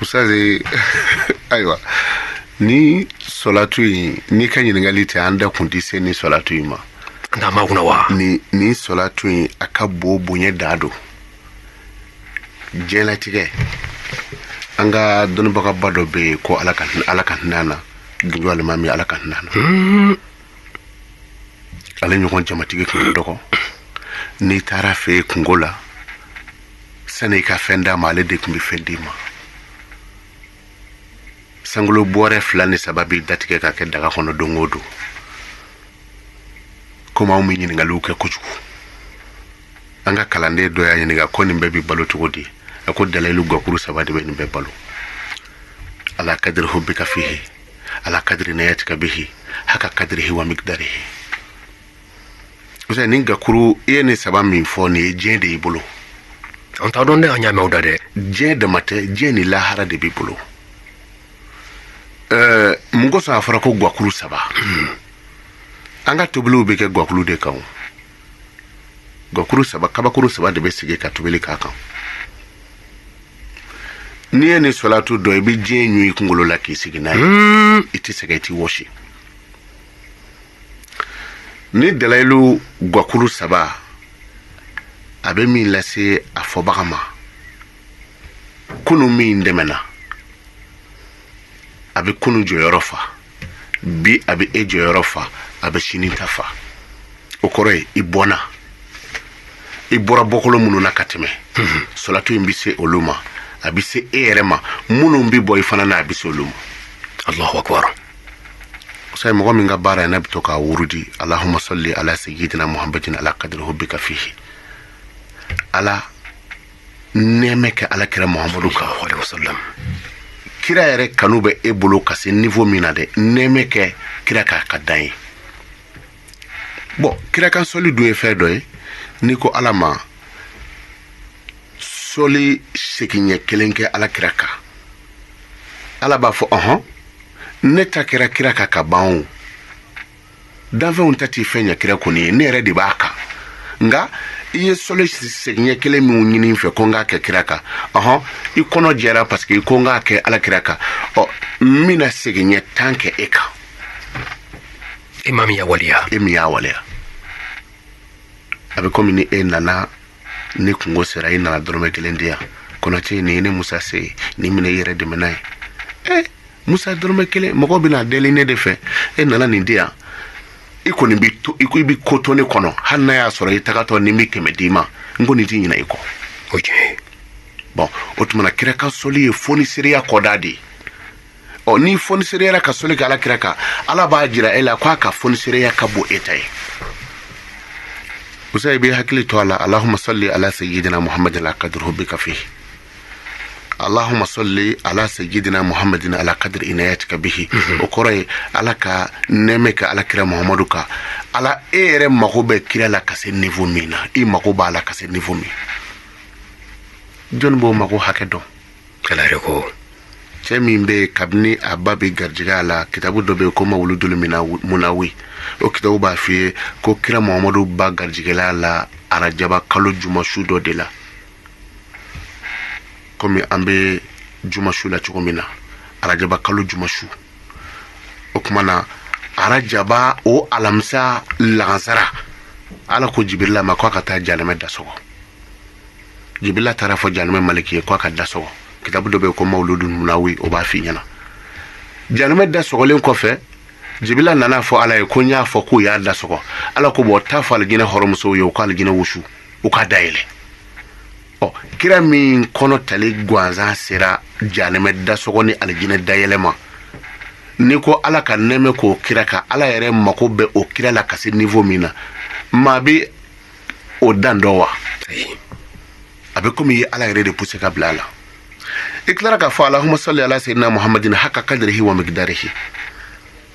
Ustazi, ayiwa, ni sɔlatu in, n'i ka ɲininkali tɛ, an da kun tɛ se ni sɔlatu in ma. An t'a ma kunna wa? Ni sɔlatu in, a ka bon, bonya dan don. Diɲɛlatigɛ, an ka dɔnnibagaba dɔ bɛ yen ko Ala ka hinɛ a na, Gunjo Alimami, Ala ka hinɛ a na. Ale ɲɔgɔn jamatigi kun ka dɔgɔ. N'i taara fɛ yen kungo la, sani i ka fɛn d'a ma, ale de tun bɛ fɛn d'i ma. Sankolo bɔrɛ fila ni saba b'i datigɛ ka kɛ daga kɔnɔ don o don. Komi anw bɛ ɲininkaliw kɛ kojugu, an ka kalanden dɔ y'a ɲininka ko nin bɛɛ bɛ balo cogo di? A ko dalayilu gakuru saba de bɛ nin bɛɛ balo: ala kadiri hubbika fihi, ala kadiri inayatika bihi, haka kadirihi wa miqdarihi. Ni gakuru i ye nin saba min fɔ, nin ye diɲɛ de y'i bolo. An t'a dɔn dɛ, an y'a mɛn o da dɛ. Diɲɛ dama tɛ, diɲɛ ni lahara de b'i bolo. Mun kosɔn a fɔra ko gakuru saba? An ka tobiliw bɛ kɛ gakuru de kan o. Gakuru saba, kabakuru saba de bɛ sigi ka tobili k'a kan. N'i ye nin sɔlatu dɔn, i bɛ diɲɛ ɲun i kunkolo la k'i sigi n'a ye, i tɛ sɛgɛn, i tɛ wɔsi. Ni dalayilu gakuru saba, a bɛ min lase a fɔbaga ma, kunu min dɛmɛna, a bɛ kunu jɔyɔrɔ fa, bi a bɛ e jɔyɔrɔ fa, a bɛ sini ta fa. O kɔrɔ ye i bɔnna, i bɔra bɔkolo minnu na ka tɛmɛ, sɔlatu in bɛ se olu ma, a bɛ se e yɛrɛ ma. Minnu bɛ bɔ i fana na, a bɛ se olu ma. Allahu akbar. Sai mɔgɔ min ka baara ye n'a bɛ to k'a wurudi: Allahumma salli ala sayyidina Muhammadin ala qadri hubbika fihi, Ala nɛɛmɛ kɛ Ala kira Muhammadu kan. Alaihi wasallam. Kira yɛrɛ kanu bɛ e bolo ka se niveau min na dɛ, nɛɛmɛ kɛ kira k'a ka dan ye. Bɔn, kira kan sɔli dun ye fɛn dɔ ye. N'i ko Ala ma sɔli segin ɲɛ kelen kɛ Ala kira kan, Ala b'a fɔ: ɔhɔn, ne ta kɛra kira kan ka ban. O danfɛnw ta t'i fɛn ɲɛ kira kɔni ye, ne yɛrɛ de b'a kan. Nka i ye sɔli segin ɲɛ kelen min ɲini n fɛ ko n k'a kɛ kira kan, ɔhɔn, i kɔnɔ jɛra parce que i ko n k'a kɛ Ala kira kan. Ɔ, n bɛna segin ɲɛ 10 kɛ e kan. E maa min y'a waleya. E min y'a waleya. A bɛ komi ni e nana, ni kungo sera, i nana dɔrɔmɛ kelen di yan: Kɔnɔcɛ, nin ye ne Musa se ye, nin minɛ, i yɛrɛ dɛmɛ n'a ye. Ɛ Musa, dɔrɔmɛ kelen, mɔgɔw bɛna deli ne de fɛ, e nana nin di yan. I kɔni bi to, i ko i bi ko to ne kɔnɔ, hali n'a y'a sɔrɔ i tagatɔ ni n bɛ 100 d'i ma, n kɔni t'i ɲinɛ i kɔ. O tiɲɛ. Bɔn, o tuma na, kira ka sɔli ye fonisereya kɔda de ye. Ɔ, ni fonisereyara ka sɔli kɛ Ala kira kan, Ala b'a jira e la k'a ka fonisereya ka bon e ta ye. Musa, i b'i hakili to a la: Allahumma salli ala sayyidina Muhammadin ala qadri hubbika fihi, Allahumma salli ala sayyidina Muhammadin ala qadri inayatika bihi. O kɔrɔ ye Ala ka nɛɛmɛ kɛ Ala kira Muhammadu kan. Ala, e yɛrɛ mago bɛ kira la ka se niveau min na, i mago b'a la ka se niveau min, jɔnni b'o mago hakɛ dɔn? Ala yɛrɛ ko. Cɛ min bɛ yen, kabini a ba bɛ garijɛgɛ a la, kitabu dɔ bɛ yen ko Mawuludul Munawi, o kitabu b'a f'i ye ko kira Muhamadu ba garijɛgɛla la arajaba kalo jumasu dɔ de la, komi an bɛ jumasu la cogo min na, arajaba kalo jumasu. O tuma na, arajaba o alamisa lagansara, Ala ko Jibirila ma k'a ka taa janɛmɛ da sɔgɔ. Jibirila taara fɔ janɛmɛ maliki ye k'a ka da sɔgɔ. Kitabu dɔ bɛ yen ko Mawuludu Munawi, o b'a f'i ɲɛna. Janɛmɛ da sɔgɔlen kɔfɛ, Jibirila nana fɔ Ala ye ko n y'a fɔ k'u y'a da sɔgɔ. Ala ko: bɔn, taa fɔ alijinɛ hɔrɔnmusow ye u ka alijinɛ wusu, u k'a dayɛlɛ. Ɔ, kira min kɔnɔ tali gansan sera janɛmɛ da sɔgɔ ni alijinɛ dayɛlɛ ma, n'i ko Ala ka nɛɛmɛ k'o kira kan, Ala yɛrɛ mako bɛ o kira la ka se niveau min na, maa bɛ o dan dɔn wa? A bɛ komi i ye Ala yɛrɛ de poussé ka bila a la. I tilara k'a fɔ: Allahumma salli ala sayyidina Muhammadin haka kadrihi wa miqdarihi,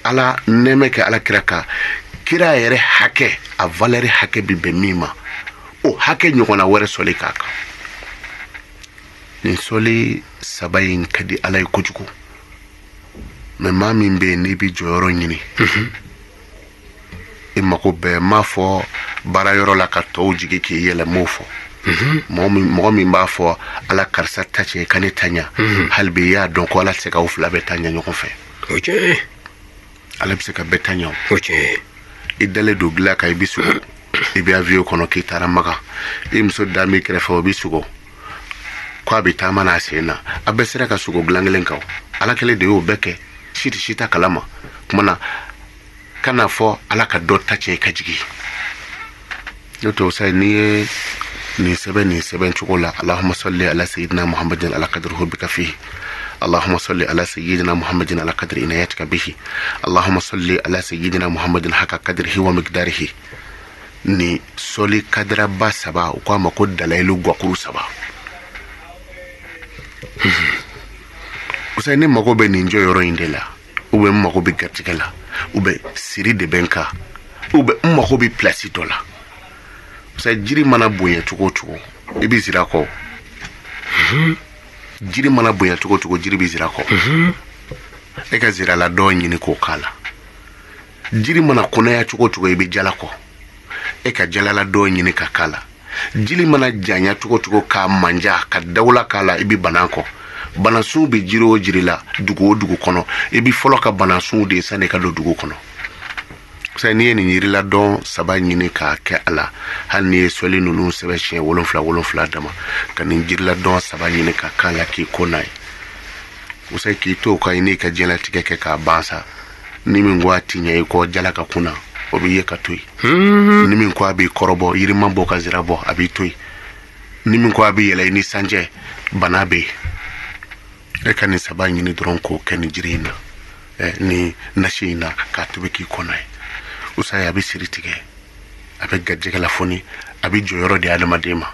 Ala nɛɛmɛ kɛ Ala kira kan, kira yɛrɛ hakɛ, a valeur hakɛ bi bɛn min ma, o hakɛ ɲɔgɔnna wɛrɛ sɔli k'a kan. Nin sɔli saba in ka di Ala ye kojugu. Mɛ maa min bɛ yen n'i bɛ jɔyɔrɔ ɲini, i mako bɛɛ m'a fɔ baara yɔrɔ la ka tɔw jigi k'i yɛlɛ, m'o fɔ. Mɔgɔ min b'a fɔ ala karisa ta cɛ ka ne ta ɲa, hali bi i y'a dɔn ko ala tɛ se k'aw fila bɛɛ ta ɲa ɲɔgɔn fɛ. O tiɲɛ. Ala bɛ se ka bɛɛ ta ɲa o. O tiɲɛ. I dalen don dilan kan, i bɛ sugo, i bɛ avion kɔnɔ k'i taara Makan, i muso da min kɛrɛfɛ, o bɛ sugo ko a bɛ taama n'a sen na. A bɛɛ sera ka sugo dilan kelen kan o. Ala kelen de y'o bɛɛ kɛ, si tɛ si ta kalama. Kuma na kana fɔ ala ka dɔ ta tiɲɛ i ka jigin n'o tɛ. Sa n'i ye nin sɛbɛn nin sɛbɛn cogo la: Allahumma salli ala sayyidina Muhammadin ala qadri hubbika fihi, Allahumma salli ala sayyidina Muhammadin ala qadri inayatika bihi, Allahumma salli ala sayyidina Muhammadin haka qadrihi wa miqdarihi. Ni sɔli kadiraba saba, u k'a ma ko dalayilu guwakuru saba. Usa, ne mago bɛ nin jɔyɔrɔ in de la, ou bien n mago bɛ garijɛgɛ la, ou bien siri de bɛ n kan, ou bien n mago bɛ pilasi dɔ la. Usa, jiri mana bonya cogo o cogo, i bɛ zira kɔ. Jiri mana bonya cogo o cogo, jiri bɛ zira kɔ. E ka zirala dɔ ɲini k'o k'a la. Jiri mana kɔnɔya cogo o cogo, i bɛ jala kɔ. E ka jalala dɔ ɲini ka k'a la. Jiri mana janya cogo o cogo, k'a manja ka dawula k'a la, i bɛ bana kɔ. Banasun bɛ jiri o jiri la, dugu o dugu kɔnɔ, i bɛ fɔlɔ ka banasun de sani i ka don dugu kɔnɔ. Sa n'i ye nin yiriladɔn saba ɲini k'a kɛ a la, hali n'i ye sɔli ninnu sɛbɛn siɲɛ 7 7 dama ka nin jiriladɔn saba ɲini ka k'a la k'i ko n'a ye, usa, k'i to o kan, i n'i ka diɲɛlatigɛ kɛ k'a ban sa. Ni min ko a ti ɲɛ i kɔ jala ka kunna, o b'i ye ka to yen. Ni min ko a b'i kɔrɔbɔ, yirima bɔ ka zira bɔ, a b'i to yen. Ni min ko a bɛ yɛlɛ i ni sanjɛ, bana bɛ yen. E ka nin saba ɲini dɔrɔn k'o kɛ nin jiri in na, ni nasi in na, k'a tobi k'i kɔnɔ ye. Usa, a bɛ siri tigɛ, a bɛ garijɛgɛ lafoni, a bɛ jɔyɔrɔ di adamaden ma.